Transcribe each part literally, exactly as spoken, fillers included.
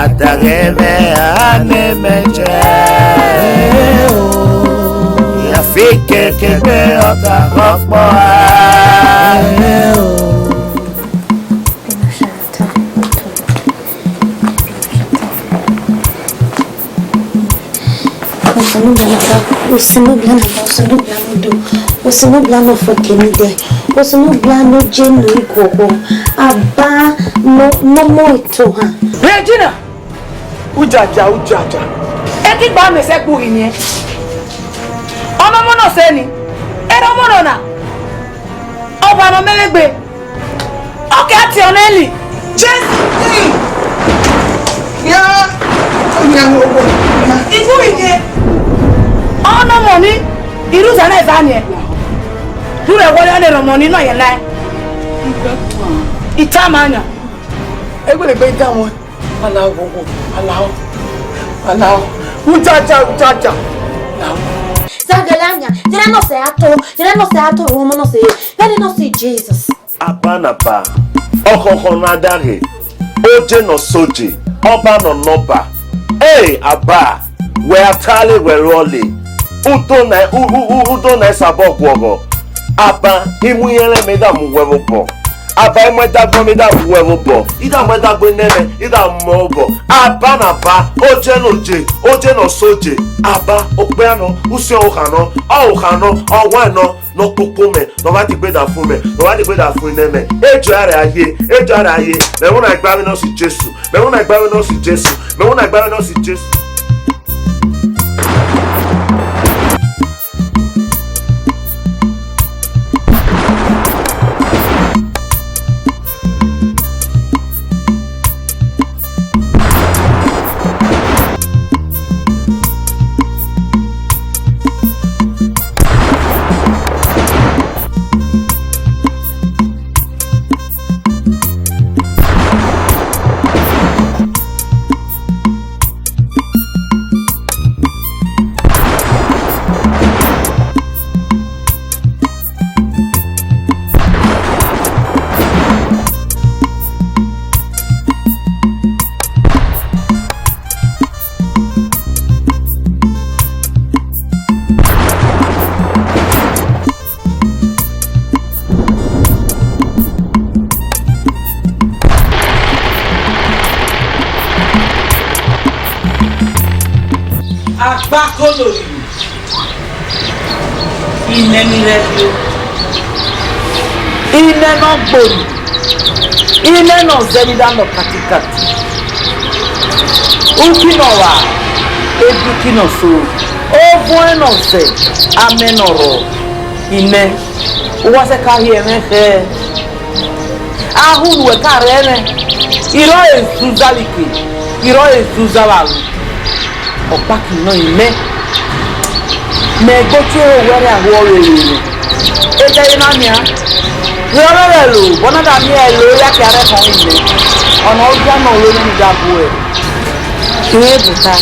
Adaghẹ mwẹ a ne mẹ jẹ, ya fi kẹkẹ gbe ọta ọkpọ a. Osanobua na ba, Osanobua na ba, Osanobua ne odọ, Osanobua ne ọfẹkẹ ne idẹ, Osanobua ne oje ne iguọguọ, Aba ne ọmọ itohan. Regina! Ujaja, ujaja. Ẹkẹgba mẹ sẹ gbe urhi niẹn. Ọmọ ọmọ nọ sẹ ni, ẹre ọmọ nọ na, ọba nọ mẹ vbe gbe. Ọ kẹ a tie ọnẹ li. Jesu! Ya! Ya, wo, wo, ya. Ibu ike. Ọ nọ mọ ni, iruza na eva niẹn. Rhurẹ wọrẹ ọnẹ rọmọ ni nọ yẹn lae. Itama yan. Egbe le gbe da wọn. Alao, wo, wo, alao. Alao. Ujaja, ujaja. Alao. Zagele anya, yẹrẹ nọ sẹ ato, yẹrẹ nọ sẹ ato, ọmọ nọ sẹ, bẹni nọ sẹ Jesus. Aba na ba, ọkhọkhọ na daghe, oje nọ soje, ọba nọ nọba. Ee, Aba, wẹ a tale wẹ rọle, udo na, u, u, u, udo na sabọ guọghọ. Aba, imu iyẹnrẹn mẹ da mu wẹ vbe obọ. Aba, imu ẹdagbo mẹ da mu wẹ vbe obọ. I da mu ẹdagbo nẹ mẹ, I da mu obọ. Aba na ba, oje nọ je, oje nọ soje. Aba, okpia nọ, usiọnrẹn okha nọ, ọ okha nọ, ọ wan nọ. Ne ọ kpokpo mẹ, ne ọ gha degbe da fun mẹ, ne ọ gha degbe da fun nẹ mẹ. Ejo a rẹ a ye, ejo a rẹ a ye. Mẹ wu na gba vbe nọ si Jesu, mẹ wu na gba vbe nọ si Jesu, mẹ wu na gba vbe nọ si Jesu. Akpako lori inẹ ni rẹ yo, inẹ ne ọ gbori, inẹ ne ọ zẹ ni da nọ katikati. Uki ne ọ vba, eduki ne ọ so, ovun ẹn ne ọ zẹ, amẹ ne ọ rrọọ. Inẹ, u wa sẹ ka rhie ẹmwẹ khẹ. Ahu ne uwẹ ka rre ẹmwẹ, I rrọọ ezuza vbe ike, I rrọọ ezuza vbe alu. Ọkpaki nọ imẹ, mẹ gbe otu ẹre owẹ rre aho ọvbehe mwẹ. Edẹ na nian, rhie ọvbehe lo, vbe ọ na da miẹn ẹre lo, ya kia rre ẹkhọn imẹ. Ọna ọ ya nọ oro ne I da bu ẹre. Irẹn bu ta,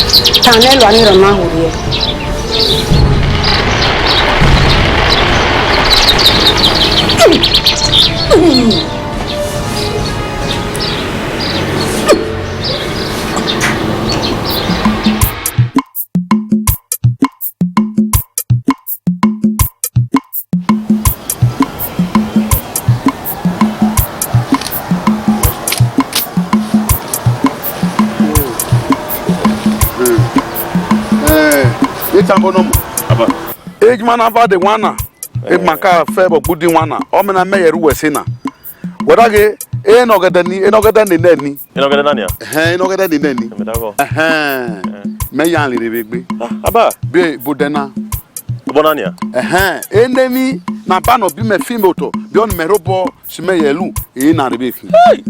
ta nẹ lua ni rhọnmwẹ ahu rriẹ. Eh, eh, etambo nọ mu. Aba. Ejima na va de wan na, ejima ka fẹ vbe ọgbudu wan na, ọ mẹ na mẹ yẹ ru wẹ se na. Wẹ da ghe, enọghẹdẹ ni, enọghẹdẹ ni nẹ ni. Enọghẹdẹ na nian? Ẹhẹn, enọghẹdẹ ni nẹ ni. Ẹmẹ da gọ. Ẹhẹn. Ẹhẹn. Mẹ ya rherhe vbe egbe. Ah, aba. Be bodẹ na. Obọ na nian? Ẹhẹn, enemi na ba nọ bi mẹ fi mẹ otọ, bi ọni mẹ rhobọ si mẹ yẹ lu, ẹ na rhe vbe khin. Hey!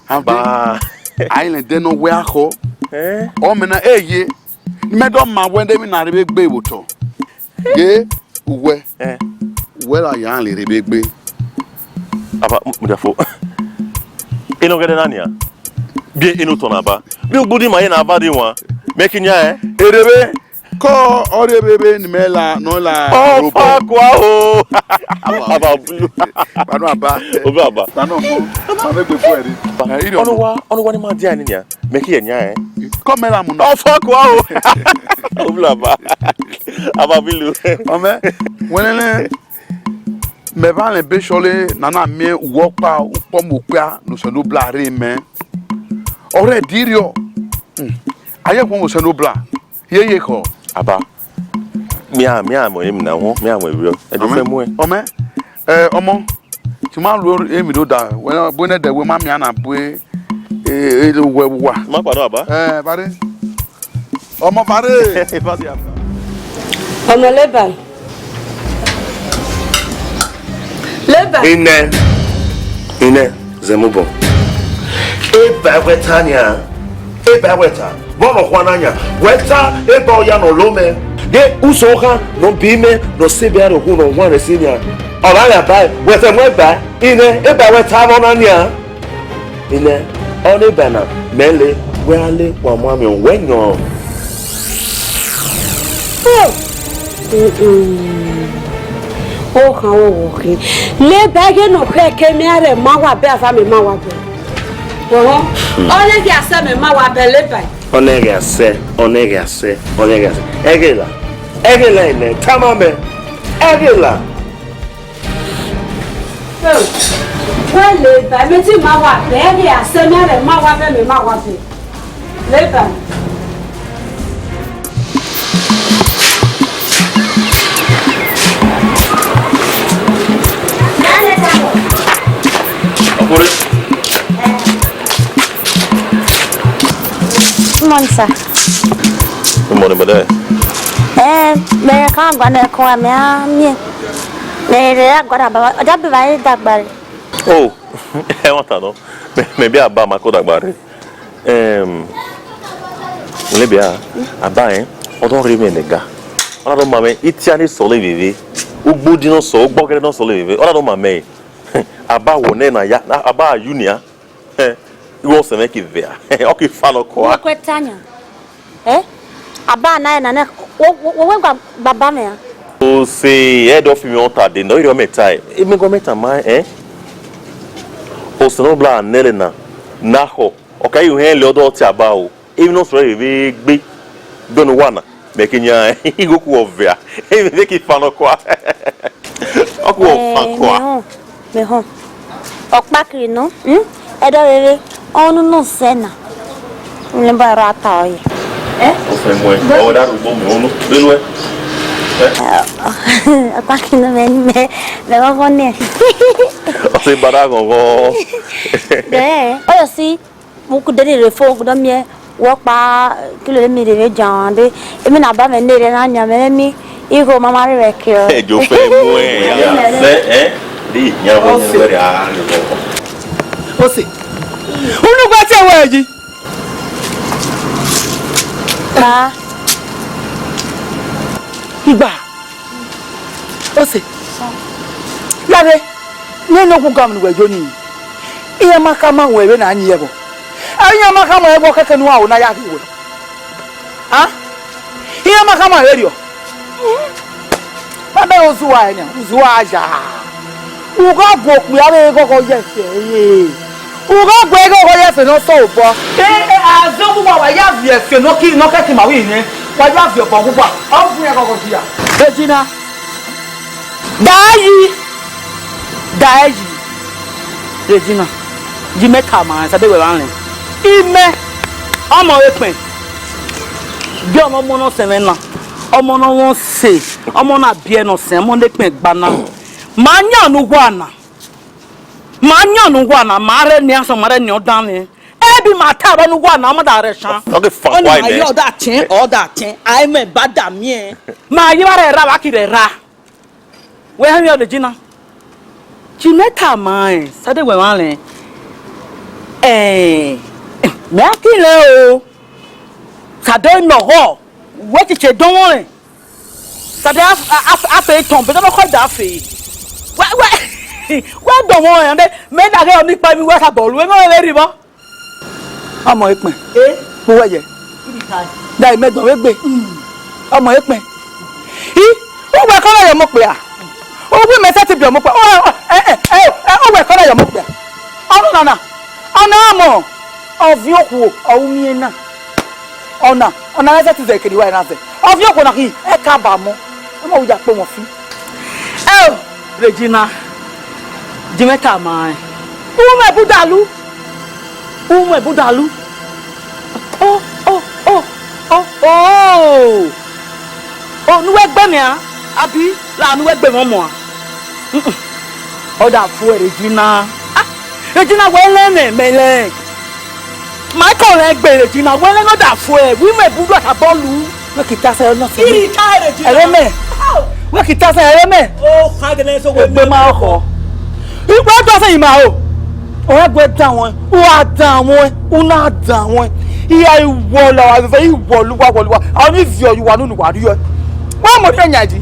Avbe, ba. Ailẹndẹ ne ọ wẹ akhọ. Eh? Ọ mẹ na, eye, ne mẹ dọ ma wẹ enemi na rhe vbe egbe vbe otọ. Ye, uwẹ. Eh. Uwẹ ra ya rherhe vbe egbe. Aba, m-, mudia fo. Enọghẹdẹ na nian. Biẹ eno tọn na ba. Biẹ ugbodi ma ye na ba de wan. Mẹ ke yan ẹ. Erevbe. Kọ ọrịa vbevbe ne imẹ la, nọ la. Ọfa kua o. Aba bulu. Banu aba. Obi aba. Banu ọmọ. Ma vbe gbe fo ẹre. Eh, iri ọnọ. Ọnụwa, ọnụwa ni ma dia ni nia. Mẹ ki ya nia, eh. Kọ mẹ la mu nọ. Ọfa kua o. Obi aba. Aba bulu. Ọmẹ, wẹnẹnẹ, mẹ vbe rẹn ebe shọle ne a na miẹn uwu ọkpa ukpọmọ okpia ne Osanobua rre mẹ. Ọrhẹ dirriọ. Hmm. A ye khuọnmwi Osanobua. Ye ye khọ. Aba. Mia, mia mọ emi na wọn, mia mọ ewiro. Ẹdẹ fẹ mu ẹ. Ọmẹ, ẹ, ọmọ, ti ma lu emi do da, wẹ, bu ne ẹdẹ wẹ ma mia na bu e, e, e, wẹ wa. Ma kpa nọ, aba. Ẹ, vare. Ọmọ vare. Vare, aba. Ọmọ Leban. Leban. Inẹ, inẹ, zẹmobọ. Eba wẹ ta nian, eba wẹ ta. Vbọnọ khuan na yan, wẹ ta eba ọya ne ọ lo mẹ. De usun ọkhan ne ọ bi mẹ ne ọ sẹ ebe aro khu ne ọ huan rẹ sẹ nian. Ọ gha gha ba, wẹ fẹ mu ẹgba, inẹ, eba wẹ ta vbọ na nian. Inẹ, ọ ne eba na, mẹ le, wẹ a le, wa mu amiọn, wẹ yọn. Okhan wẹ wọ khin. Leban, ẹghẹ ne ọ khẹ ke mẹ rẹ ma wa bẹ, afa mẹ ma wa bẹ. Ọhọn, ọ ne ghi asẹ mẹ ma wa bẹ Leban. Ọ ne ghi asẹ, ọ ne ghi asẹ, ọ ne ghi asẹ. Ẹghẹ la, ẹghẹ la inẹ, tama mẹ, ẹghẹ la. Wẹ Leban, mẹ ti ma wa bẹ, ẹghẹ asẹ mẹ rẹ ma wa bẹ, mẹ ma wa bẹ. Leban. Good morning, sir. Good morning, brother. Eh, mẹ ka gua nẹ kọ mẹ a miẹn. Mẹ rẹ a gua da ba, ọ da be ba da gba re. Oh, ẹmwata nọ. Mẹ, mẹ bi a ba ma ko da gba re. Em, lebe a, aba rẹn, ọ dọ rre mwẹ nẹ ga. Ọ na dọ ma mwẹ, itia ne sọlọ vbe vbe, ugbodi nọ sọ, ugbọgẹrẹ nọ sọlọ vbe vbe, ọ na dọ ma mwẹ. Aba wọ nẹ na ya, aba yu nia. Igho ọsẹ mwẹ ke vẹ a, ọ ke fa nọ kua. Mo kue tanya. Eh? Aba na na na, wo, wo, wo wẹ gba baba mwẹ a? O se head of me on ta de, no, iro me ta. E me go me ta ma, eh? O se no bla nele na, na ho. O ka yu hen le ọdọ ti aba o. Even no sọrọ vbe gbe. Dọnọ wa na, mẹ ke yan igho ku ọvia. Emwi vbe ke fa nọ kua. Ọ ku ọfa kua. Mẹ họn, mẹ họn. Ọkpakiri nọ, hmm? Ẹdẹ vbe vbe, ọnu nọ sẹ na. Ule ba ra ta ọ ye. Eh? Ọ fẹ mu ẹ, ọ da rugbo mẹ ọnu, belu ẹ. Eh? Ọkpakiri nọ mẹ ni mẹ, mẹ ghọghọ nẹ. Ọ sẹ ba da ghọghọ. Dẹ, ọ yọ si. Mu ku deri re fo, ku dọ miẹn, wọ kpa kilo emi rre vbe jan de, emi na ba mẹ ne rre na yan mẹ emi, igho ma ma rre vbe ke ọ. Ejo fẹ mu ẹ, ya sẹ, eh? Di yan wọ yan wẹrẹ a le bọ. Ose. Unu gba te wẹ yi. Ma. Igba. Ose. Lare, ne no ku gam nu wẹ yo ni. Iran ma khama wẹ vbe na yin ẹvbo. Iran ma khama ẹvbo kẹkẹ ne uwa ho ne a ya ghi wẹ. A? Iran ma khama vberriọ. Ma bẹghe uzuwa ẹre nian, uzuwa ya. U gha gu okpia vbe ghọghọ ye ẹfe ẹre. U gha gu ẹghẹ ọghọ ye ẹfe ne ọ sẹ obọ. E, e, a zẹ uwa wa ya viọ ẹfe ne ọ ki, ne ọ kẹki ma vbe nẹ. Wa ya viọ obọ uwa. Ọ gu iran ghọghọ dia. Regina. Da yi, da yi. Regina, ji mẹ tama, sa de wẹ vbe rẹn. Imẹ, ọmọ vbe kpẹn. Bi ọmọ, ọmọ ne ọ sẹ mwẹ na, ọmọ ne ọ mwẹ ọse, ọmọ na biẹ ne ọ sẹ, ọmọ ne kpẹn gba na. Ma yan ne uwa na. Ma yan ne uwa na, ma rẹ ne asọn, ma rẹ ne ọ dan mwẹ. Ebi ma ta vbe ne uwa na, ma da rẹ san. Okay, fine, why, man? Ọ da tẹn, ọ da tẹn, a i mẹ ba da miẹn. Ma yi vba rẹ ra, vba ki rẹ ra. Wẹ hẹn mwẹ Regina. Ji mẹ tama ẹn, sade wẹ mwa rẹn. Ẹn, mẹ a ki rẹn o. Sade nọghọ, wẹ chiche dọnmwọ rẹn. Sade a, a, a, a fe tọn, bẹdẹ ọkọ da fe. Wẹ, wẹ, wẹ dọnmwọ rẹn, mẹ na ghe ọni kpa mi wẹ sabọ lu, ẹmwẹ rẹ rhivọ. Ọmọ ekpẹn. Eh? Kpu wẹ yẹ. Ibi ta. Da imẹ dọn vbe gbe. Mm. Ọmọ ekpẹn. I, uwẹ kọ na yọ ọmọ okpia. Uwẹ mẹ sẹtin biẹ ọmọ okpia. Ọ, ọ, ẹ, ẹ, ẹ, ẹ, uwẹ kọ na yọ ọmọ okpia. Ọmọ nana, ọna ọmọ, ọviẹn okhuo, ọ u miẹn na. Ọna, ọna ghẹ sẹtin zẹ kere wa na zẹ. Ọviẹn okhuo na khin, ẹ ka ba mọ. Ọmọ wẹ ya kpe wọn fi. Ẹ o, Regina, jimẹ tama ẹn. U mwẹ budalu. U mwẹ budalu. O, o, o, o, o. O, ne uwẹ gbe mẹ a? Abi, la ne uwẹ gbe mwẹ ọmọ a? Mm-mm. Ọ da fu ẹre Regina. Ah, Regina, wẹ lẹ mẹ, mẹ lẹ. Ma kọ rẹ gbe Regina, wẹ lẹ ne ọ da fu ẹ, wi mẹ bu dua ta bọọlu. Wẹ ki ta sẹ nọ sẹ. Iri ta Regina. Ẹrẹ mẹ. Wẹ ki ta sẹ ẹrẹ mẹ. O, kha gele so wẹ Egbe ma khọ. Ikpe dọ sẹ ima o. Ọ gbe dan wọn, u a dan wọn, u na dan wọn. Iya iwọ la wa vẹ iwọ luwa wọ luwa. A ni viọ yuwa nu nu wa riọ. Wa mọ ni ọyan di.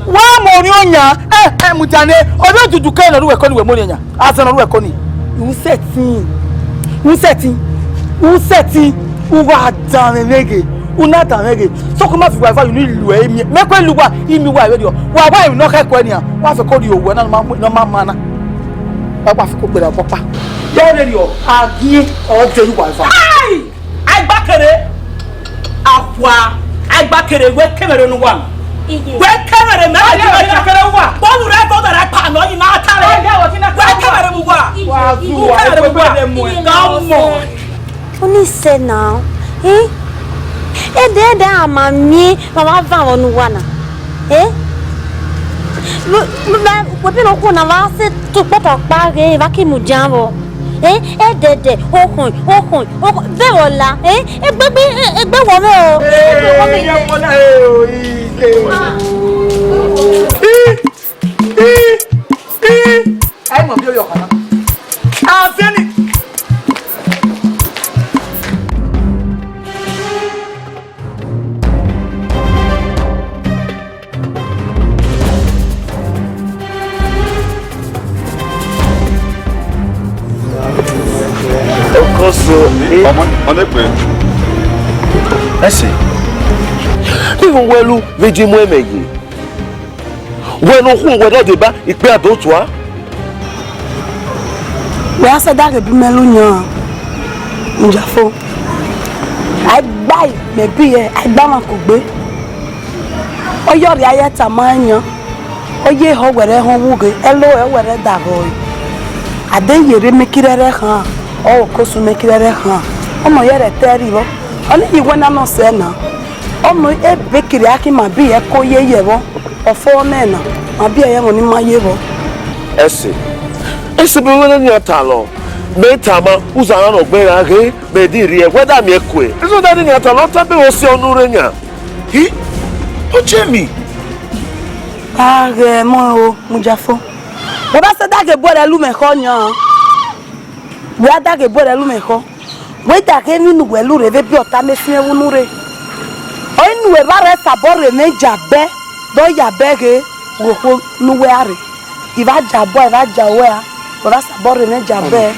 Wa mọ ni ọyan. Ẹ ẹ mu jane. Ọ do dudu kẹ nọ ruẹ kọ ni wẹ mọ ni ọyan. Azẹ nọ ruẹ kọ ni. U sẹtin. U sẹtin. U sẹtin. U wa dan mwẹ vbe ghe. U na dan mwẹ ghe. Sọkọ ma fi wa eva yu ni lu ẹ imi. Mẹ kọ lu wa imi wa vbe riọ. Wa wa emi nọ khẹ kọ nian. Wa fẹ kọ ri owẹ na nọ ma ma na. Wa wa fẹ kọ gbera ọkpa. Ya vbe riọ. A ghi ọ de yu wa eva. Ai! Agbakere, akhua, agbakere, wẹ kẹmwẹ rre ne uwa. Iye. Wẹ kẹmwẹ rre mẹ. Agbakere uwa. Bọọlu rẹ gọgọ rẹ pa nọ yi na ta rẹ. Wẹ kẹmwẹ rre mu uwa. Wa zu uwa, wẹ kẹmwẹ rre mu uwa. Ga mọ. Oni sẹ na. Eh? Ẹdẹ, ẹdẹ a ma miẹn, ma wa van vbọ ne uwa na. Eh? Lu, lu, lu, wẹ bẹn ne okhuo na wa sẹ tu kpọtọ ọkpa ghe, wa ki mudia vbọ. Eh, ẹdẹdẹ, okhọn, okhọn, okhọn, vẹ vbọ la, eh, egbe, egbe, egbe wọ mwẹ o. Egbe wọ mwẹ. Ee, wọ la, ee, o, i, i. Ah. I, i, i. Ai, mọ bi oyọ kan na. Azẹni. Okoso, eh? Ọmọ, ọmọ ẹgbẹ́. Ẹse. Ihun wẹlu vbe je mu ẹmẹ ye. Wẹ ne okhuo wẹ dọdeba ikpe a do tua. Wẹ a sẹ da ghe bu mẹ lu yan, Mujafo. A i gba mẹ bi hẹ, a i gba mwa kugbe. Ọ yọ rhia ye tama yan. Ọ ye ehọ wẹrẹ họn vbughe, ẹlo ẹ wẹrẹ da vbọre. A de ye rre mẹ kirẹrẹ khan, ọ Okosu mẹ kirẹrẹ khan. Ọmọ yẹrẹ te ẹre vbọ. Ọ ni ye wẹ na nọ sẹ na. Ọmọ ebe kiri a ki ma bi hẹ ko ye ye vbọ. Ọfo nẹ na, ma biẹ ye ẹmwẹ ne ima ye vbọ. Ẹse, ẹse, mẹ wẹ ne nian talọ, mẹ tama, uza na nọgbẹn ra ghe, mẹ di rhie, wẹ da miẹn kue. Ẹse, da ne nian talọ, ọ ta bẹghe osẹe ọnurhe yan. Hi, ọ jẹ mi. A ghẹ mọ o, Mujafo. Wẹ ba sẹ da ghe bu ẹre lu mẹ khọ yan. Wẹ a da ghe bu ẹre lu mẹ khọ. Wẹ da ghe emwi ne uwẹ lu rre vbe biẹ ọta ne fian vbe unu rre. Ọre ne uwẹ vba rre sabọ rre mwẹ ja bẹ, dọ ya bẹ ghe, ghe okhuo ne uwẹ a rre. I vba ja bọ, I vba ja uwẹ a, wẹ vba sabọ rre mwẹ ja bẹ.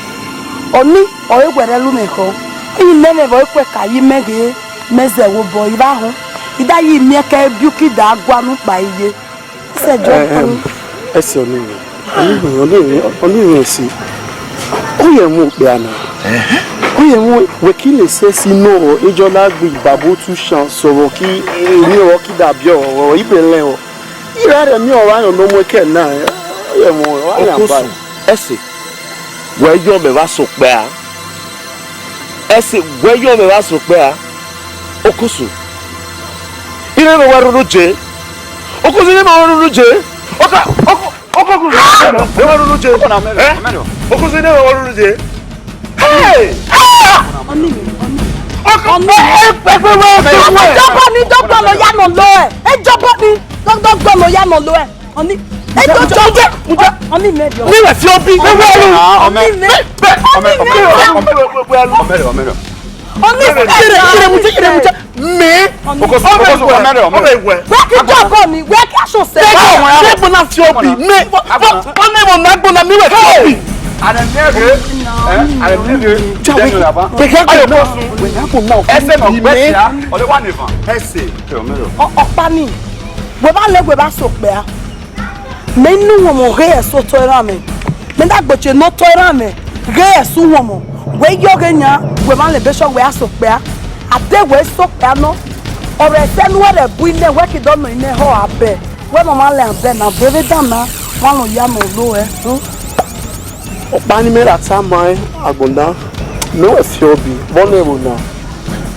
Ọni ọre wẹ rre lu mẹ khọ. Ọ yi mẹ mwẹ vbe ọ i ku ẹka yi mẹ ghe, mẹ zẹ vbe obọ, I vba họn. I da yi miẹn kẹ biu ki da gua nu kpa iye. Ẹsẹ jọ. Em, ọkpa ni. Ẹsẹ ọni mwẹ, ọni mwẹ, ọni mwẹ, ọni mwẹ ẹse. Ọ yẹ mu okpia na. Ọ yẹ mu wẹ ki ne ẹse si nọ, ejọ na gbe ibabotu shan sọvwọ ki, emwi ọvọ ki da biẹ ọvọ, ibelẹn ọ. Ira rẹ miẹn ọvba yọ ne ọ mu ẹkẹ na, ọ yẹ mu ọvba yan ba. Okosu, ẹse. Wẹ yọ mẹ vba sokpẹ a? Ẹse, wẹ yọ mẹ vba sokpẹ a? Okosu. Ire mẹ wa roro je. Okosu, ire mẹ wa roro je. Oka, oko, oko, oko, mẹ wa roro je. Eh? Okosu, ire mẹ wa roro je. Hey! Ah! Oko, eh, eh, eh, eh, eh, eh. Dọbọ ni, dọbọ lo ya nọ lo ẹ. Eh, dọbọ ni, dọ, dọbọ lo ya nọ lo ẹ. Ọni, e to jọ jẹ. Ọni mẹ bi. Mi wẹ fi obi. Ọni mẹ. Ọni mẹ. Ọni mẹ. Ọni mẹ. Kere, kere mu jẹ, kere mu jẹ. Mẹ. Okosu, Okosu, ọmọ rẹ, ọmọ rẹ. Wẹ ki jọ ọkọ mi, wẹ ki aṣọ sẹ. Wẹ ki ọmọ rẹ. Wẹ bọ na fi obi. Mẹ. Ọni mọ na gbọ na mi wẹ fi obi. Arẹmiẹn rre, eh, arẹmiẹn rre. Kẹkẹ kò náà, wẹ ya kò náà. Ẹse ne ọ gbẹn sia, ọ de wa ne evan. Ẹse. Ọ, ọkpa ni, wẹ ma lẹ wẹ vba sẹ okpia. Mẹ ne uwọmọ ghe ẹse otọ erha mwẹ. Mẹ na gbe oche ne otọ erha mwẹ ghe ẹse uwọmọ. Wẹ yọ ghe yan, wẹ ma lẹ ebe sọ wẹ a sẹ okpia. A de wẹ sẹ okpia nọ. Ọrẹ ẹsẹ ne uwẹ rẹ bu inẹ, wẹ ke dọ nọ inẹ họ abẹ. Wẹ ma ma lẹ abẹ na, vbe vbe dan na, wa nọ ya mẹ olo ẹ. Hmm? Ọkpa ni mẹ ra ta ma agbọn dan, mẹ wẹ fi ọbi vbọ nẹ ẹvbo na,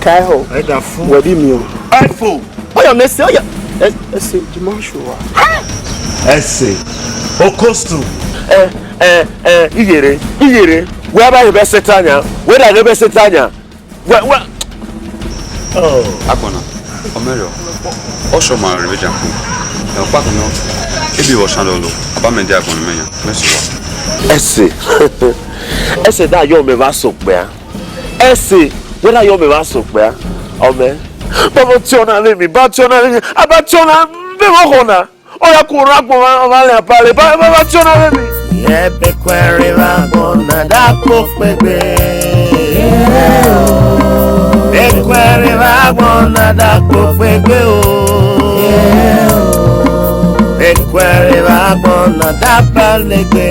ka ẹhọ, Ẹda fun. Wẹ di miẹn. Ẹfo. Ọyọ ne ẹse, ọyọ. Ẹ, ẹse, di ma shuwa. Ẹse. Okostu. Ẹ, ẹ, ẹ, iyere, iyere. Wẹ ba ye bẹ Setan yan. Wẹ da ghe bẹ Setan yan. Wẹ, wẹ. Oh. Agbọn na, ọ mẹ rọ. Ọ sọ ma rẹ vbe jan ku. Ẹ, ọkpa kan nọ. Ebi vbe ọsan lọlọ. Aba mẹ de agbọn mẹ yan. Mẹ sọ wa. Ẹse. Ẹse da yọ mẹ vba sẹ okpia. Ẹse, wẹ na yọ mẹ vba sẹ okpia, ọ mẹ. Ba vbe tiọna vbe emwi, ba tiọna vbe emwi, a ba tiọna vbe emwi ọkhọ na. Ọ ya ku orhan agbọn ọmwa, ọmwa lẹ apare, ba, ba, ba tiọna vbe emwi. Yẹ bekue rre vbe agbọn na da kpo kpegbe. Bekue rre vbe agbọn na da kpo kpegbe o. Bekue rre vbe agbọn na da ba legbe.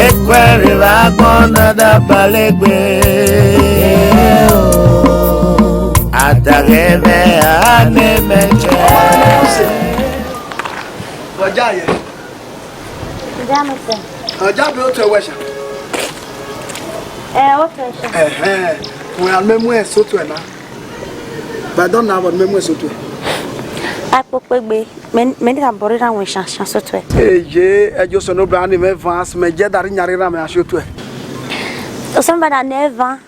Ekwẹrẹ vbe agbọn na da ba legbe. Adaghe mwẹ a ne mẹ jẹ. Ọja ye. Ọja be otu ẹwẹ sha. Ẹ, otu ẹsha. Ẹhẹn. Wẹ a mẹ mu ẹse otu ẹ na. Ba dọ na vbọ ne mẹ mu ẹse otu ẹ. Akpokpegbe, mẹ, mẹ ni gha bọrọ erha wẹ shan shan sotue. Eye, ẹjo Osanobua ni mwẹ van, mẹ je da rhie iyan rre erha mwẹ a sotue. Osanobua da ne van.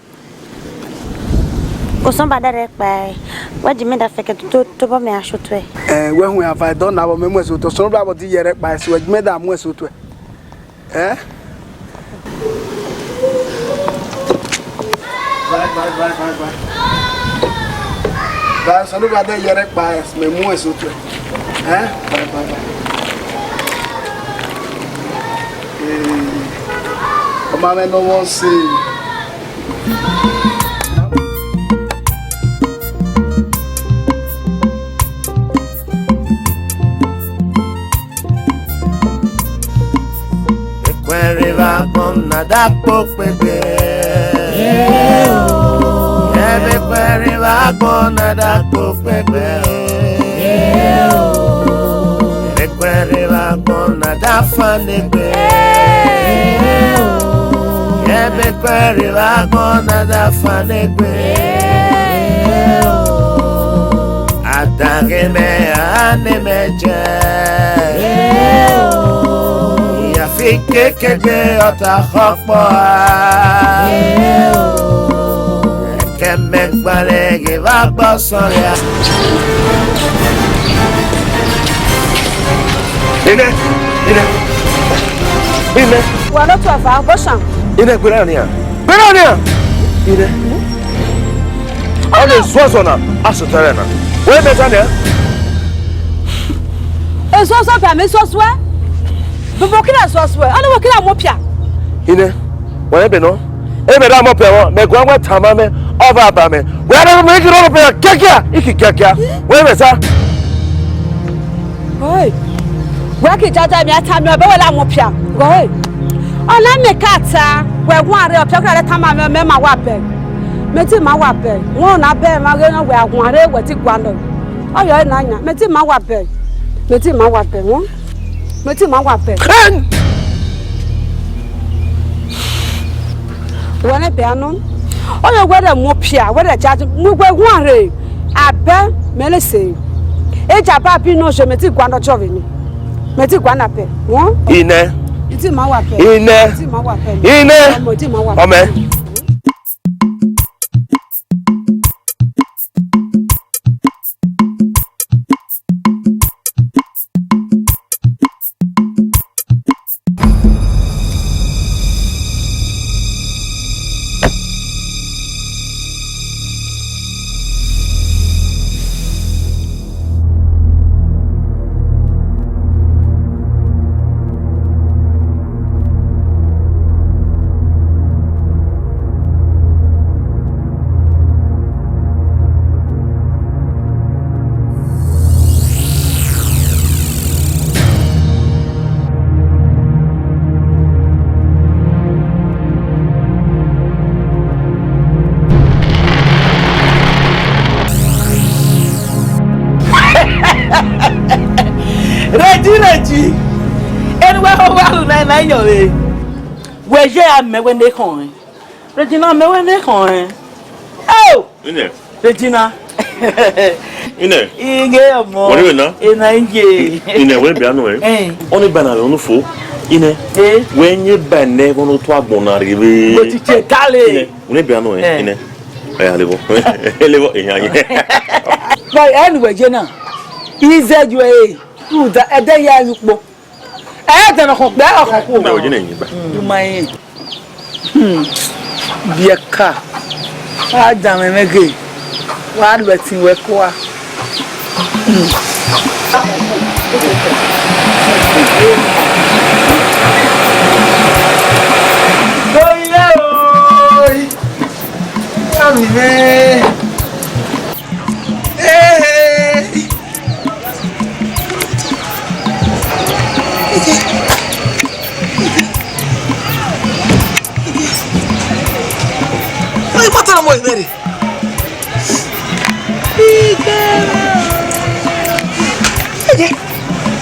Osanobua da rre kpa, wẹ ji mẹ da fẹkẹ to, tobọ mẹ a sotue. Ẹ, wẹ hu a va dọ na vbọ mẹ mu ẹse otu, Osanobua vbọ di yẹ rre kpa, ẹse wẹ ji mẹ da mu ẹse otu. Ẹ? Vai, vai, vai, vai, vai. Vai, Osanobua de yẹrẹ kpa, mẹ mu ẹse otu. Ẹ? Vai, vai, vai. Ee, ọma mwẹ ne ọ mwẹ ọse. Ekwẹrẹ vbe agbọn na da kpo kpegbe. Ẹvbe ekwẹrẹ vbe agbọn na da kpo kpegbe. Ekwẹrẹ vbe agbọn na da fan egbe. Ẹvbe ekwẹrẹ vbe agbọn na da fan egbe. Adaghe mẹ a ne mẹ jẹ. Iyafi kekegbe ọta khọkpọ a. Ẹkẹ mẹ gbalẹ ghe vbe agbọn sọnrẹn. Inẹ, inẹ, inẹ. Wa ne otu eva, Boshan. Inẹ, gbera nian. Gbera nian. Inẹ. Ọ na ezuọzọ na, a sotọ ẹre na. Wẹ mẹ ta nian. Ezuọzọ bẹ mẹ ezuọzọ ẹ. Bẹbẹ okira ezuọzọ ẹ. Ọ na wẹ okira mu opia. Inẹ, wẹ ebe nọ. Ebe da mọ pẹ wọn, mẹ guan wẹ tama mẹ, ọ va ba mẹ. Wẹ da mẹ ghi rọrọ pẹ kiakia, iki kiakia. Wẹ mẹ ta. Oi. Wẹ ki jaja mi a ta mi ọbe wẹ la mu opia. Oi. Ọ na mẹ ka ta, wẹ guan rre, opia okira rẹ tama mẹ, mẹ ma wa bẹ. Mẹ ti ma wa bẹ. Wọn na bẹ ma ghe nọ wẹ a guan rre, wẹ ti guan nọ. Ọ yọ na yan, mẹ ti ma wa bẹ. Mẹ ti ma wa bẹ wọn. Mẹ ti ma wa bẹ. Wẹ ne bẹ anu. Ọ yọ wẹ rẹ mu opia, wẹ rẹ jaja, mu wẹ guan rre. Abẹ, mẹ ne sẹ. Eja ba bi nọ je, mẹ ti guan nọ jọ vbe ni. Mẹ ti guan na bẹ wọn. Inẹ. Mẹ ti ma wa bẹ. Inẹ. Mẹ ti ma wa bẹ. Inẹ. Ọmọ, mẹ ti ma wa bẹ. Ọmọ. Redi, Redi. Eni wẹ ho wa ru na, na yọ vbe. Wẹ ye a mẹ wẹ ne khọn rẹn. Regina, mẹ wẹ ne khọn rẹn. Oh! Ine. Regina. Ine. Inge ọmọ. Wẹ ni wẹ na? Ena inge. Ine, wẹ bia nọ ẹ. Eh. Ọni ba na lọ nu fo. Ine. Eh. Wẹ nye ba nẹ vọ no tu agbọn na rre vbe. Mo ti che kale. Ine, wẹ ni bia nọ ẹ. Eh. Ine. Ẹ ya levọ. Levọ, eyan ye. But anyway, Jena, ize ju ẹ, u da, ẹdẹ ya yu kpo. Ẹ dẹn ọkhọ kpẹ, ọkhọ ku. Ine, wẹ Jena yin ba. Du ma yin. Hmm. Biẹka. A danmwẹ mwẹ ghe. Wa lu ẹtin wẹ kua. Hmm. Oyi rẹ oyi. Ami mẹ. Hey. Hey, mata na mo ibere.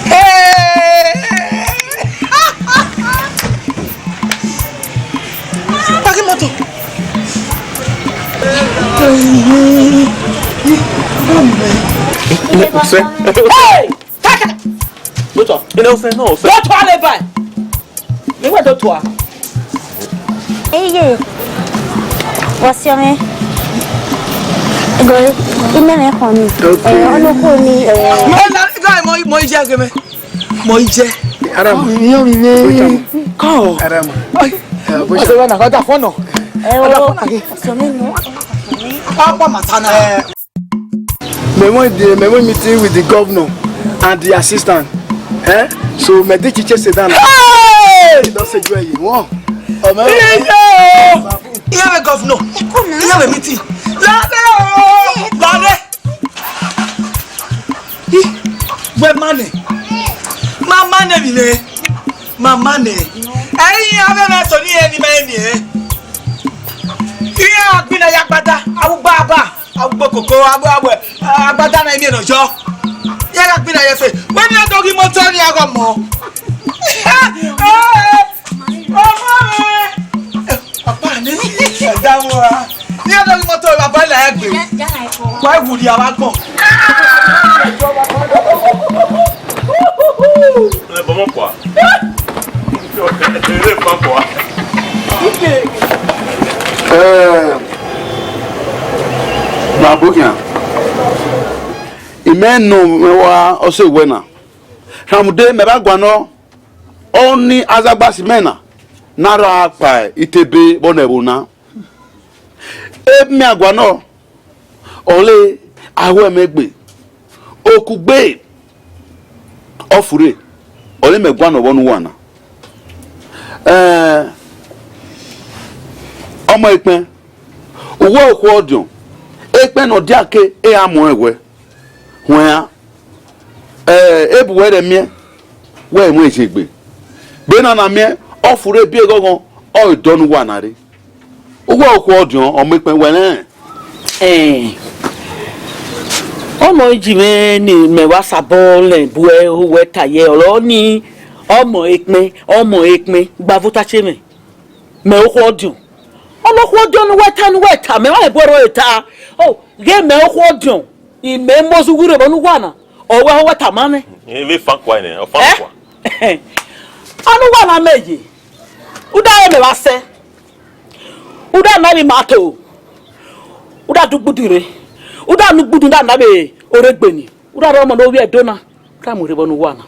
Hey. Paki moto. Hey! Kaka! Moto. Ina ofe, no ofe. Moto ale bai. Mi wa do tua. Eye. What's your name? Go. Ime me khoni. Okay. Eh, ono khoni, eh. Mo la, guy, mo, mo ije geme. Mo ije. Aram. Yo, mi me. Ko. Aram. Ai. Eh, bo. Ose wa na, ka da phone no. Eh, o. Da phone again. So me no. Apa matana. Memo dey, memo meeting with the governor and the assistant. Eh? So me dey chiche sit down. Hey! He don say you are one. Oh, me. Hey, yo! Iye vbe governor. Iye vbe meeting. Lade o! Lade! Ih, wẹ ma nẹ? Ma ma nẹ vbe nẹ? Ma ma nẹ? Ẹ i ya vbe mẹ so ni eni mẹ eni ẹ. Iran gbinna ya agbada, awugba aba, awugbo koko, abo, abo, agbada na eni nọ yọ. Iran gbinna ya ẹfe. Wẹ ni a do ghi moto ni a gọ mọ. Ọmọ rẹ. Papa ni, ẹ da wo ra. Ni a do ghi moto baba la ẹgbe. Wa wuli a wa gbọn. Ẹ bọ mọ kua. Ẹ bọ mọ kua. Eh, Babukian. Imẹ nọ mwẹ wa ọse wẹ na. Rhamude mẹ vbe guan nọ. Ọni azagbasi mẹ na, na rha kpa itebe vbọ nẹ ẹvbo na. Emiaguanọ, ọre aho ẹmwẹ egbe, okugbe, ọfure, ọre mẹ guan nọ vbọ ne uwa na. Ẹn, ọmọ ekpẹn, uwẹ okhuo ọdiọn, ekpẹn ne ọ diake, e a muẹn wẹ, huẹn a. Ẹ, ebu wẹ rẹ miẹn, wẹ i mu ejegbe. Be na na miẹn, ọ furre biẹ ghọghọ, ọ i dọ ne uwa na rre. Uwa okhuo ọdiọn, ọ mu ekpẹn wẹ rẹn. Ẹn, ọmọ iji mwẹ ne mẹ wa sabọ lẹ bu ẹ, wẹ ta ye ọrọ ni, ọmọ ekpẹn, ọmọ ekpẹn, gba vbe ota che mwẹ. Mẹ okhuo ọdiọn. Ọnọkhuo ọdiọn ne uwẹ ta, ne uwẹ ta, mẹ wa lẹ bu ẹre ta. O, ghe mẹ okhuo ọdiọn, I mẹ Mozu wirre vbọ ne uwa na, ọ wẹ, ọ wẹ tama mwẹ. Ẹ vbe fan kua nẹ, ọ fan kua. Ọnẹ uwa na mẹ ye, uda re mẹ vba sẹ, uda na vbe ima to, uda du gbudi rre, uda nu gbudi, uda na vbe orre egbe ni, uda rre ọmọ ne ovbi Ẹdo na, ka mu rre vbọ ne uwa na.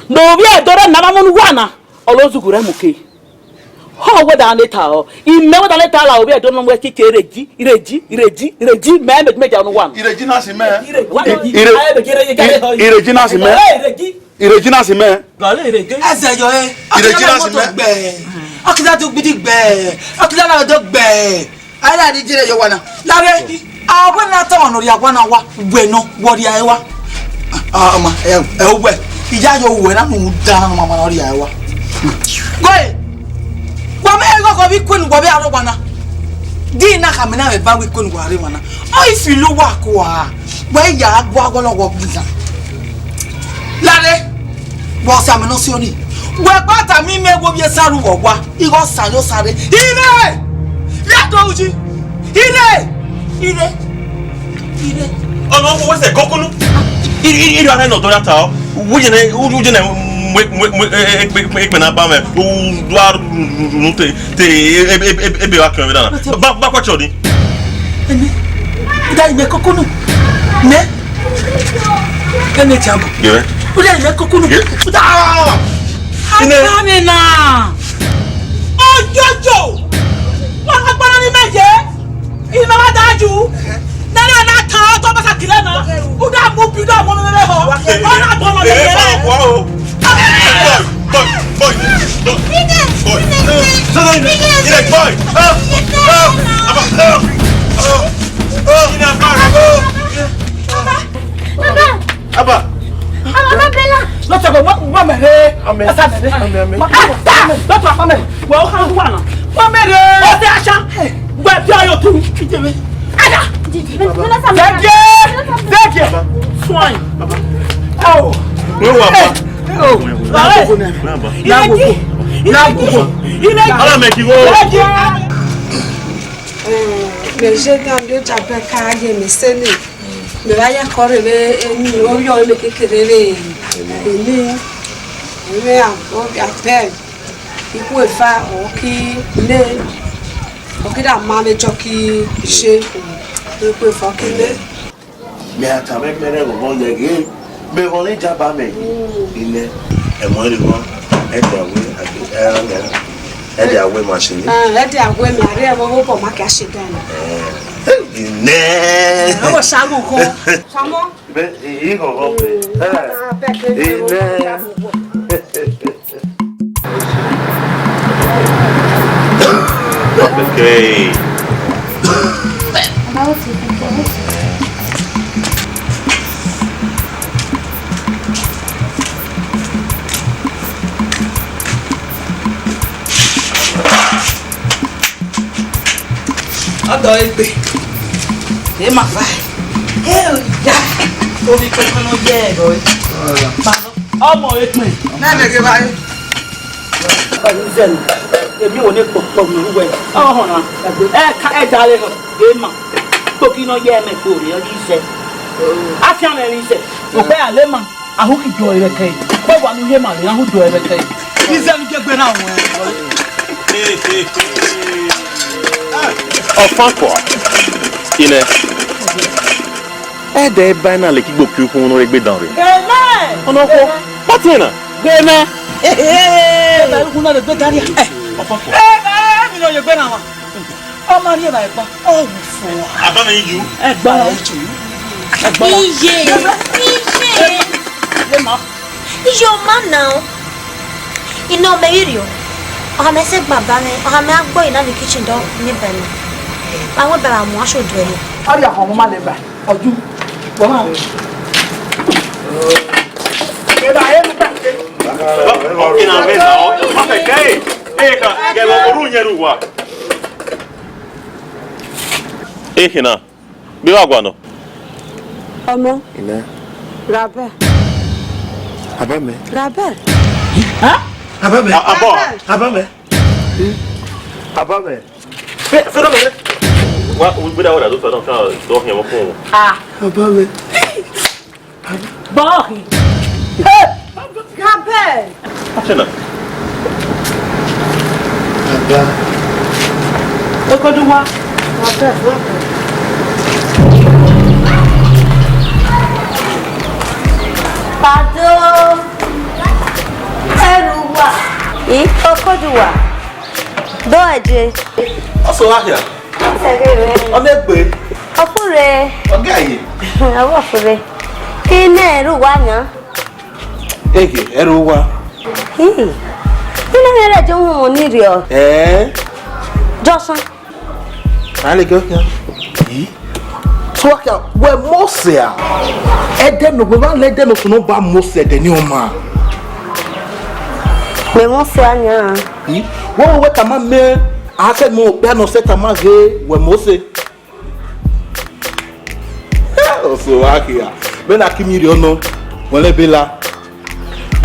Ne ovbi Ẹdo rre na ma mu ne uwa na, ọ lo zughu rẹ mu ke. Họn wẹ da ne ta ọ, I mẹ wẹ da ne ta la ovbi Ẹdo nọ wẹ kike Ireji, Ireji, Ireji, Ireji, mẹ mẹ mẹ ja ne uwa na. Ireji na si mẹ. Ireji na si mẹ. Ireji na si mẹ. Ẹsẹ yọ ẹ. Ireji na si mẹ. Ọkida do gbidi gbẹ. Ọkida na do gbẹ. Ayi na di jere yọ wa na. Lare. A wẹ na tọ ọmọ ne ọ rhia wa na wa. Wẹ nọ, wọ rhia ẹ wa. Ah, ọma, ẹ, ẹ, wẹ. Iya yọ wẹ na nu da na mama ne ọ rhia ẹ wa. Gọe. Wa mẹ ẹ gọgọ vbe ikue ne uwa vbe aro wa na. Di na khama na vbe ba vbe ikue ne uwa rre wa na. Ọ i fi lo wa kua. Wẹ ya gua gọlọ wọ gbizan. Lare. Wa ọsa mẹ ne ọ si ọnii. Wẹ gba tama imẹ wẹ ovbi Esaru vbe ọwa, ighe ọsa ye ọsa rre. Ire! Vbe a do uyi? Ire! Ire! Ire! Ọmọ ọkọ wẹ sẹ kọkunu. Ire, ire, ire, ọnẹ nọ dọ ya ta ọ. Wẹ yẹn, wẹ yẹn mu, mu, mu, e, e, e, e, ekpe na ba mẹ. U do a ru, ru, ru, ru, te, te, e, e, e, e, ebe wa kẹ ọmọ dana. Ba, ba kwa chọ ni. Ẹnẹ, u da imẹ koko nu. Nẹ. Ẹnẹ, Jago. Yẹrẹ. U da imẹ koko nu. Yẹ. U da. Ine. Agbami na. Ojojo. Wa agbara ni mẹ ye. Imẹ wa da ju. Nana na kan ọtọ basa kile na. U da mu bi, u da mu mẹ ho. Ọ na gbọmọ mẹ ye. Boy, boy, boy, boy. Boy. Boy. Aba. Aba. Aba. Aba. Aba. Aba, ma bẹla. Lọtọ ko, ma, ma mẹ re. Amẹ. Asa mẹ re. Amẹ, amẹ. Ma, ma, ma, lọtọ, ma mẹ. Wẹ o kan wa na. Ma mẹ re. O te asa. Wẹ bi ayo tu. Ijebe. Ada. Dede. Dede. Swine. Awo. Wẹ wa ba. Oh. Awo. Na gbogbo. Na gbogbo. Ala mẹ ki wo. Mẹ je dan do ja bẹ ka ye mẹ sẹ ni. Mẹ vbe ya kọ rre vbe eni, ovbi ọre mẹ kekere rre eni, eni a, ovbi abẹ, ikhuo efa ọ ki le, ọ ki da ma vbe jọ ki je, ikhuo efa ọ ki le. Mẹ a tama ẹgbẹrẹ ẹghọghọ yẹ ghe, mẹ ghọnrẹn jaba mẹ. Ine, ẹmwẹ rre ghọn, ẹdẹ awe, ẹdẹ awe ma sẹ ni. Ẹdẹ awe mẹ a rre ẹmwẹ ọvbọ ma kẹ a sẹ dan na. Ine. Ọmọ ṣagun kọ. Famọ. Be, i ghọghọ be. Ine. Okay. Ọdọ egbe, ẹ ma va. Ẹ ya, omi kọkọ nọ yẹ ẹrọ ẹ. Ọmọ ekpẹn. Na mẹ ghe ba ye. Ọni zẹ nẹ, emwi wo ne kpọkpọ ne uwẹ. Ọhọnna, ẹ ka, ẹ dare họ, ẹ ma. Kpoki nọ yẹ mẹ kpo rre, ọni zẹ. Afianmwẹ ẹre zẹ, okpẹ ya le ma, a hu ki do ẹre vbe ẹkẹe. Kpẹ wa ne u ye ma rre, a hu do ẹre vbe ẹkẹe. Izẹ ne u gie gbe na ruẹn. Ọfankua, Ine. Ẹdẹ ba na leke igbo ke ukhunmwu ne ọ rre egbe dan rre. Amen. Ọna ọkhuo, kpọtiẹn na. Gbe mẹ. Eba ukhunmwu ne ọ rre egbe dan rria. Ọfankua. Eba, emwi ne ọ ye egbe na wa. Ọ ma rri evba ẹkpa, ọ wu fo. Abamẹ iyu. Ẹgbọn. Ẹgbọn. Iye. Iye. Ema. Iye ọ ma na o. Ine ọ mẹ ghi rriọ. Ọ ha mẹ sẹ gba ba mwẹ, ọ ha mẹ a gbọ ina ni kitchen dọ ni bẹnẹ. Ma wẹ bẹnẹ mu aso duẹ. Ọ rhie ọmọ ma lẹ ba. Ọju. Wọ ma. Eba, eba. Ina mẹ na o. Ma fẹ kẹ e. E ka, gẹ vbe orhu yẹn ru wa. Ekhina, vbe wa gualọ? Ọmọ. Ine. Gha bẹ. Abamẹ. Gha bẹ. Abamẹ. Abọ. Abamẹ. Abamẹ. Fe, fe, fe. Wa, we, we da, we da do fe, do fe, do fe, mo kun. Ah. Abamẹ. Bọọhi. Gha bẹ. Atena. Ada. Okoduwa. Gha bẹ. Pado. Ẹrhuwa. I, Okoduwa. Do ẹje. Ọ so gha khia. Ọ sẹ ghe rẹ. Ọ ne gbe. Ọ fure. Ọ gẹ ye. Ọ vọ fure. Ke ne ẹrhuwa yan. Ege, ẹrhuwa. Hi. Ina ne rẹ je uhunmwu ni rriọ. Eh? Jọsan. A leke ọ khian. Yi. So wa khian, wẹ Mose a? Ẹdẹ ne wẹ ma lẹ ẹdẹ ne Osanobua Mose ẹdẹ ni ọ ma. Mẹ Mose a nian. Yi. Wẹ wẹ tama mẹ, a sẹ mẹ okpia ne ọ sẹ tama ghe wẹ Mose. Ọsẹ wa khia. Mẹ na ki mi rriọ nọ, wẹ lẹ bela.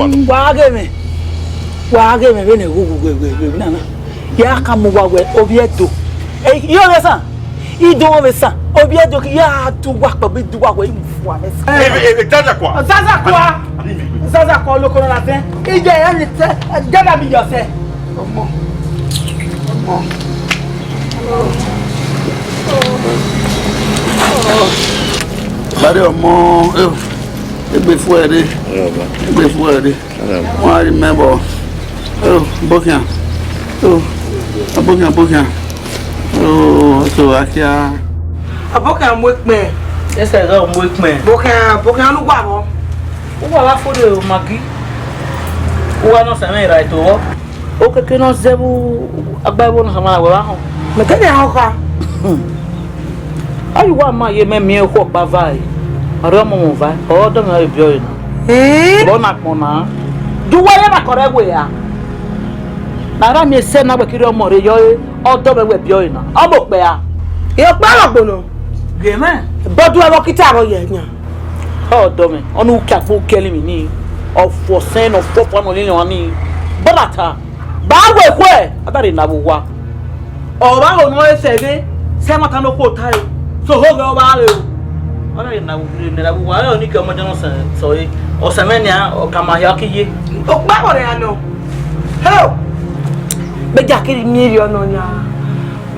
wa nọ. Wa ghe mwẹ, wa ghe mwẹ vbene ghogho wẹ wẹ wẹ na na. Ya ka mu wa wẹ ovbi Ẹdo. Ẹ, I yo vbe san, I do vbe san, ovbi Ẹdo ke ya du wa kpọ bi du wa wẹ I mu fua vbe san. Ẹ, ẹ, ẹ, Zazakua. Zazakua. Zazakua olokoro na zẹ. Ije ya ni tẹ, jẹ da bi yọ sẹ. Ọmọ. Ọmọ. Bari ọmọ, eh, egbe fue re. Egbe fue re. Wọn a ri mẹ bọ. Oh, bọkhian. Oh, bọkhian, bọkhian. Oh, so akia. Abọkhian mu ekpẹn. Ẹsẹ gha mu ekpẹn. Bọkhian, bọkhian lu wa bọ. Uwa wa fo de magi. Uwa nọ sẹ mwẹ ra eto vbọ. Okeke ne ọ zẹ vbe agba ẹvbo ne ọ khama na wẹ vbe ahọn. Mẹ kẹdẹ họn kha. Ayi uwa ma ye mẹ miẹn okhuo ọkpa va ẹre, ọ rre ọmọ mwẹ uva, ọ dọ mwẹ ọre biẹ ọre na. Ee? Vbọ na kpọn na, de uwa ye na kọrọ ẹwe ra? Na ra miẹn sẹ na wẹ kiri ọmọ rre yọ ọre, ọ dọ mwẹ wẹ biẹ ọre na. Ọ mẹ okpẹ ra? Ẹ okpẹ ọrọgbo nọ. Ghe mwẹ. Bọdu ẹvbo kita vbọ yẹ yan. Ọ dọ mwẹ, ọ ne u ka kpo kẹlẹ mi ni, ọ fọ sẹn ne ọ fọ fọ nọ lele ọmwa ni. Bọdata, ba wẹ khuẹ, a da rhe na vbe owa. Ọ vbe aro ne ọ re sẹ ghe, sẹ ẹmwata ne okhuo ta ẹre, so ho ghe ọ vbe aro. Ọ na rhe na vbe, rhe na vbe owa, ẹ, ọni ke ọmọ Jọn sẹ, sẹ ọre, ọ sẹ mwẹ nian, ọ ka ma hia ọ ke ye. Okpẹvbo rẹ a nọ. Hello. Vbe ja kiri miẹn ivbi ọnọ yan,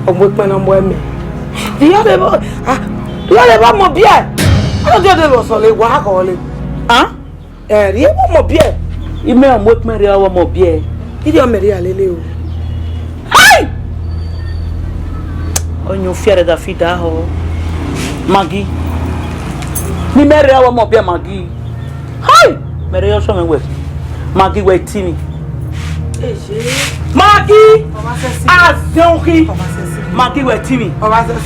ọ mu ekpẹn ne ọ mu ẹmwẹ. Vbe ọ vbe vbo, ah, Rhie ọre vbe ọmọ biẹ. Ọdọdẹ lọ sọle, wa khọle. Ah? Ẹ, rhie vbe ọmọ biẹ. Imẹ ọmọ ekpẹn rhie vbe ọmọ biẹ. Irhiọ mẹ rhie lele o. Hai! Ọyẹn ufiarẹ da fi da họ. Maggi. Ne imẹ rhie vbe ọmọ biẹ Maggi. Hai! Mẹ rhie ọsọ mwẹ wẹ. Maggi wẹ tini. Maggi! Azẹn ukhi. Maggi wẹ tini.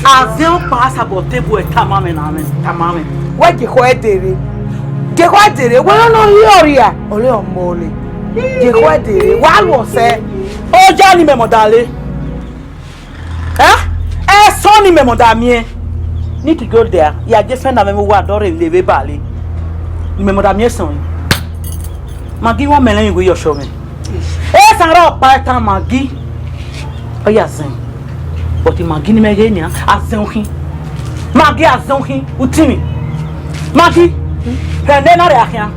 Azẹn ọkpa sabọ table ẹ tama mwẹ na mwẹ, tama mwẹ. Wẹ jekhọ ẹdẹ rre. Jekhọ ẹdẹ rre. Wẹ nọ rhie ọria. Ọre ọmọ ọre. Jekhọ ẹdẹ rre. Wa lu ọsẹ. Oja ni mẹ mọ dale. Ẹ? Ẹsọn ni mẹ mọ da miẹn. Ni tugo dia, ya je fẹn na mwẹ vbe uwa dọrre vbe vbe bale. Ni mẹ mọ da miẹn ẹsọn. Maggi wa mẹ lẹyìn wẹ yọ ọsọ mwẹ. Esan rọ ọkpa ẹtan Maggi. Ọ ya zẹn. But Maggi ni mẹ ghe nian, azẹn ukhin. Maggi azẹn ukhin, utinmwi. Maggi, rhẹn ne na rẹ akhian.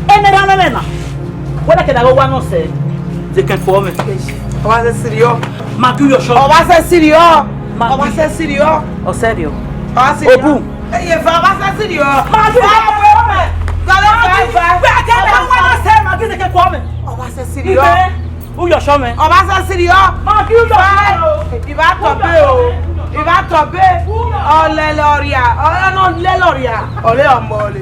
Ene ra mwẹ na. Wẹ na kẹdẹ ghe owa nọ sẹ. Ze kẹn kpọ mwẹ. Ọ wa sẹ siriyọ. Maggi yọ ọsọ. Ọ wa sẹ siriyọ. Maggi. Ọ wa sẹ siriyọ. Ọ sẹ rriọ. Ọ wa siriyọ. Obu. Eye fa, ọ wa sẹ siriyọ. Maggi. Fa, fa, fa. Gọlẹ fa, fa. Wẹ a kẹdẹ ghe owa nọ sẹ Maggi ze kẹn kpọ mwẹ. Ọ wa sẹ siriyọ. Ibẹ. U yọ ọsọ mwẹ. Ọ wa sẹ siriyọ. Maggi u yọ ọsọ mwẹ o. Iba tọ be o. Iba tọ be. Ọlẹlẹ ọria. Ọlẹlẹ ọria. Ọre ọmọ ọre.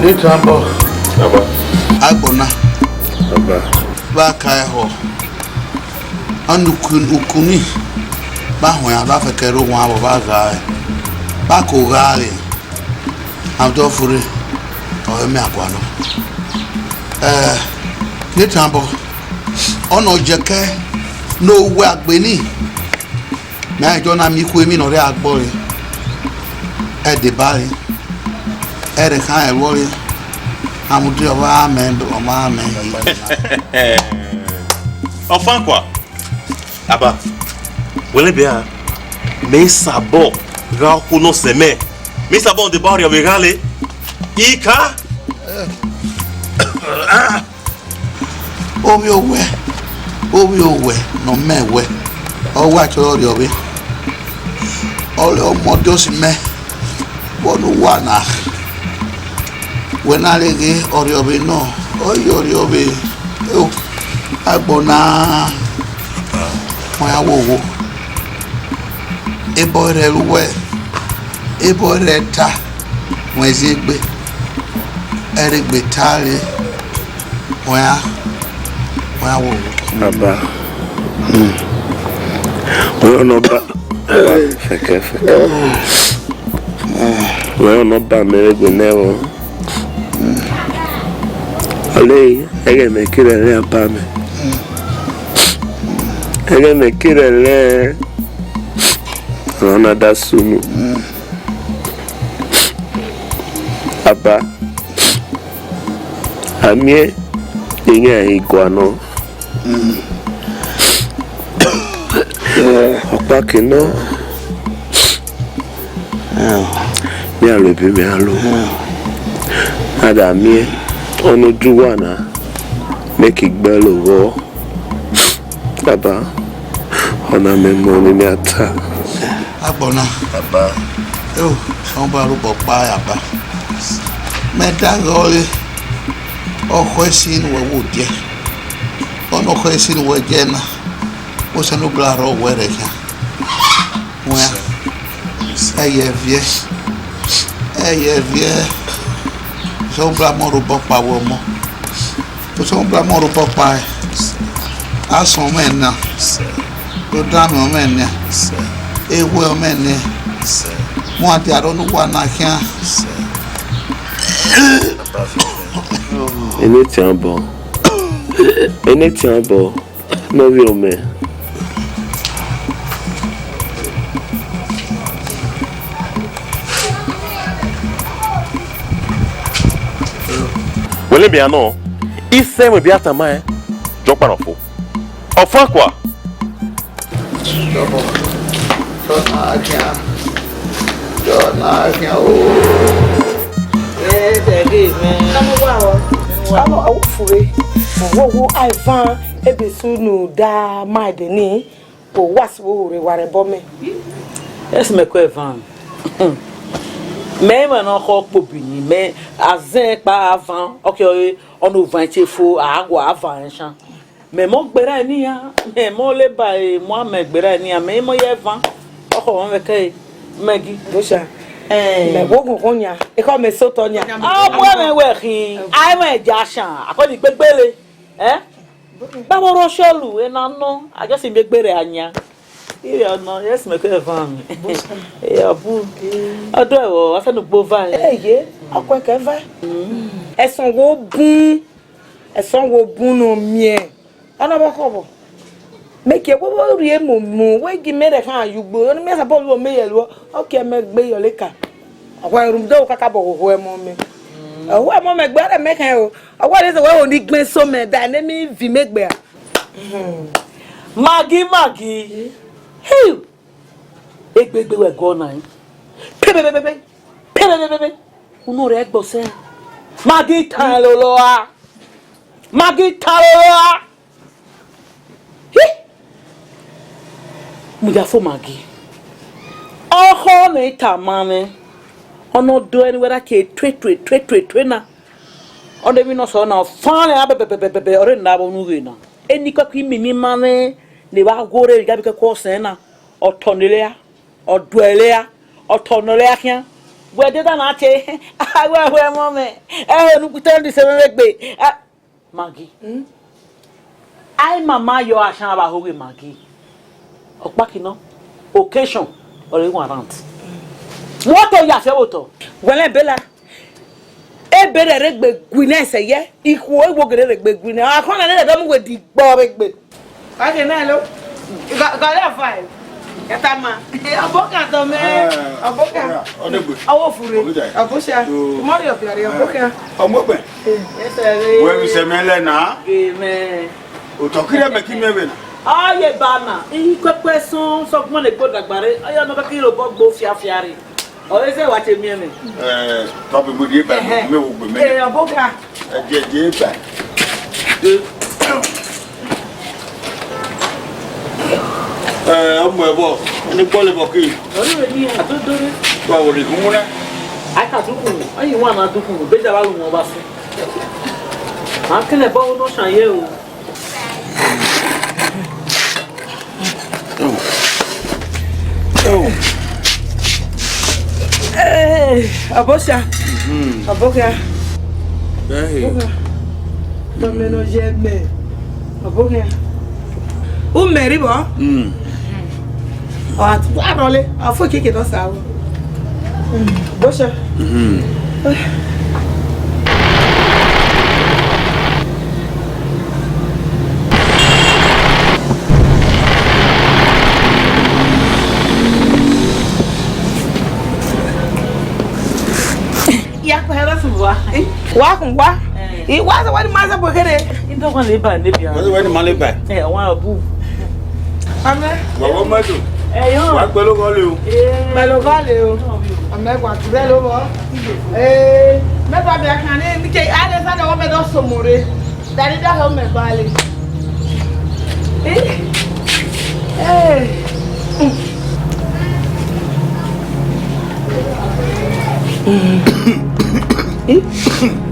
Ne trambo. Baba. Agbọn na. Baba. Vbe a ka ẹhọ. Ọnii ukun, ukun ni, vbe a huẹn a vbe a fẹkẹ rre owan vbe ọ vba gha ẹe, vbe a ko gha ẹe, a do furre, ọ re mẹ agualọ. Ẹ, ne trambo, ọ nọ jẹkẹ ne ovbi uwẹ agbe ni, mẹ a jọ na miẹn ikhuo emwi ne ọ rre agbọ re, ẹ deba re, ẹ rhẹkhan ẹruọ re, a mudia ọmwa mẹ, ọmwa mẹ yi. Ọfankua. Aba, wẹ lẹbẹ a, mẹ i sabọ gha okhuo nọ sẹ mẹ, mẹ i sabọ deba ọrriọ vbe gha le. Ika. Ovbi owẹ, ovbi owẹ ne ọ mẹ wẹ, ọ wa chọrọ ọrriọ vbe. Ọ re ọmọ ọdiọsi mẹ, vbọ ne uwa na, wẹ na re ghe ọrriọ vbe nọ, ọ ye ọrriọ vbe, o, agbọn na, wọn ya wo wo. Ebọ rẹ ru wẹ, ebọ rẹ ta, wọn ziengbe, ẹrẹgbe ta re. Wẹ a, wẹ a wo. Baba. Hmm. Wẹ ọnọba. Fẹkẹ, fẹkẹ. Wẹ ọnọba mẹ vbe egbe nẹ vbọ. Ọle ẹghẹ mẹ kere ẹre aba mẹ. Ẹghẹ mẹ kere ẹre ọna da sunu. Aba. A miẹn iran i gualọ. Ọkpa ke nọ, mẹ a ru ebe mẹ a ru. A da miẹn ọnọdi uwa na, mẹ ke gbe ẹre vbọ. Baba, ọna mẹ mọ ne a ta. Agbọn na. Baba. Eo, Osanobua rhobọ kpa ya ba. Mẹ da ghe ọre, ọkhọ esi ne uwẹ wo diẹ. Ọnọkhọ esi ne uwẹ diẹ na, Osanobua rrọọ wẹ rẹ khian. Wẹ a, ẹ ye viẹ, ẹ ye viẹ, Osanobua mọ rhobọ kpa wẹ ọmọ. Osanobua mọ rhobọ kpa ẹre. Asọn mwẹ na, odaro mwẹ nẹ, ewe mwẹ nẹ, mu a dia rọ ne uwa na khian. Ene tian bọ, ene tian bọ, ne ovbi ọmọ. Wẹ lẹ mẹ a nọ, isẹ mwẹ bia tama ẹn, jọ kpa nọ fo. Ọfankua. Jọ na khian. Jọ na khian o. Ẹsẹ ghe mẹ. Ọmọ wa ọ. Ọmọ ọwọ fure. Wo wo Ivan ebe sunu da ma de ni. Ko wa si wo re wa re bọ mẹ. Yes, mẹ kọ Ivan. Mẹ ma nọ kọ kpo bi ni, mẹ azẹn kpa Ivan. Okay, ọnọ van che fo, a wa van shan. Mẹ mọ gberra eni ya, mẹ mọ leba e mu amẹ gberra eni ya, mẹ mọ ye van. Ọkhọ wọn vẹ kẹ Maggie. Bosha. Eh. Mẹ wo gungun yan, ikọ mẹ so tọ yan. Ọ bu ẹmwẹ wẹ khin, a ẹmwẹ ja shan, akọni gbegbele. Eh? Ba wo ro sọlu, ena nọ, a just mi gberra yan. Ire ọnọ, yes, mẹ kẹ van mi. Bosha. Eh, abu. Ọdọ ẹvọ, a fẹ nu gbo va. Eh, ye, akọ kẹ va. Ẹsan wo bun. Ẹsan wo bun nọ miẹn. Ọna vbe ọkhọ vbọ. Mẹ ke wo wo rhie momo, wẹ gi mẹ rẹ khan ye ugbo, ọni mẹ sabọ luo mẹ ye luo, ọ ke mẹ gbe yọ leka. Ọ wa rhunmwuda kakabọ hoho ẹmwẹ mẹ. Hoho ẹmwẹ mẹ gbe rẹ mẹ khan o. Ọ wa rhie zẹ wẹ ho ni gbẹn so mẹ da ne mi vi mẹ gbe a. Maggie, Maggie. Hey! Egbegbe wẹ gọ na. Pe, pe, pe, pe, pe. Pe, pe, pe, pe, pe. Unu rẹ gbọsẹ. Maggie tan lolo a. Maggie tan lolo a. Hi! Mu ya fo Maggie. Ọkhọ ne I tama mwẹ. Ọna do ẹre ne wẹ ra ke tue, tue, tue, tue, tue na. Ọna emwi nọ sẹ na, ọ fan rẹ a bẹbẹbẹbẹbẹ, ọ rre ne a vbe unu ghe na. Eni kọkọ imimi ma mwẹ ne evba wo rre, iga bi kẹkọ ọsẹn na. Ọtọ ne lea, ọ duẹ lea, ọtọ ne lea khian. Wẹ de da na te, a wẹ, wẹ, ẹmwẹ mẹ, ẹ, unu kutẹ ni se mwẹ gbe. A, Maggie. Hmm? Ai mama yọ ashan vbe ahoghe Maggie. Ọkpaki nọ, occasion, ọre wan rant. Wọ to ya fẹ vbe otọ. Wẹlẹ Bella, ebe rẹ rre egbe gui nẹ sẹ yẹ, ikhuo iwo gere rre egbe gui nẹ. Akhọn na ne rẹ dọ mu we di gbọ vbe egbe. Ake na lo. Ga ga le fai. Kata ma. Ọbọkan tọ mẹ. Ọbọkan. Ọdegbe. Ọwọ fure. Ọbọsha. Mọri ọbiari ọbọkan. Ọmọgbẹn. Wẹ vbe sẹ mẹ lẹ na? Amen. Otọ kiri mẹ ki miẹn vbe na. Ọ ye ba na, ikuẹkue sọn sọgbọn ne gbo dagba rre, ọ ya nọ ka kiri obọ gbo fiafia rre. Ọ ye zẹ wa te miẹn mẹ. Eh, tọ be mo die ba mẹ wo gbe mẹ. Eh, ọbọkan. Ẹ jẹ jẹ ba. Eh, ọmọ ẹbọ, ni kpọlẹ bọ ki. Ọni rẹ ni a do do re. Wa wo ri gun na. A ka dukun, ayi wa na dukun, be da wa lu wọn ba sẹ. A kẹnẹ bọ wo no shan ye o. Hey, Abosha. Abokha. Hey. Abokha. Tọmẹ nọ ye mẹ. Abokha. U mẹ rri vbọ? Mm. Ọ gha rọlẹ, ọ fo ekiekie ne ọ sa vbọ. Abosha. Ya kpẹ hẹ vbe fun wa. Wa kun wa. Eh. I wa sẹ wẹ ni ma sẹ bu kere. I dọgha le ba ne bia. Wẹ ni ma le ba. Eh, wa bu. Amẹ. Wa wọ mọto. Eh, yo. Wa gbẹ lọ gọle o. Eh. Gbẹ lọ gọle o. Amẹ wa tu bẹ lọ bọ. Eh, mẹ ba bia kan ni mi ke ale sa na wa mẹ do so more. Daddy da ho me bale. Eh. Eh.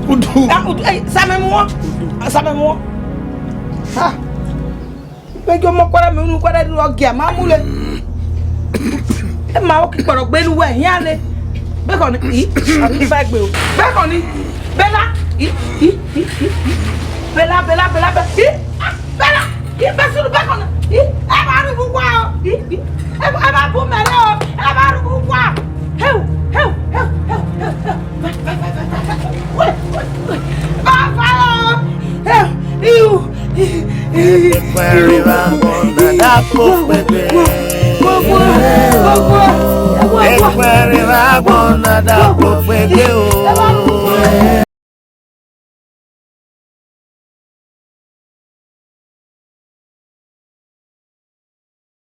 Udu. Ah, udu. Eh, sa me mu. Sa me mu. Ha. Vbe gie ọmọ kuẹrẹ mẹ unu kuẹrẹ rhie ọgiẹ ma mu le. Ẹ ma o ki kpọrọ gbe ne uwẹ hian le. Bekọ ni, i, a ni fa egbe o. Bekọ ni, Bella, i, i, i, i, i. Bella, Bella, Bella, Bella, i, ah, Bella, i, bẹ sunu bekọ ni, i, ẹ ma rhie uwa o, i, i, ẹ ma, ẹ ma bu mẹ rre o, ẹ ma rhie uwa. Heu, heu, heu, heu, heu, heu. Baba o! Ekpẹrẹ vbe agbọn na da kpo kpẹdẹ. Ekpẹrẹ vbe agbọn na da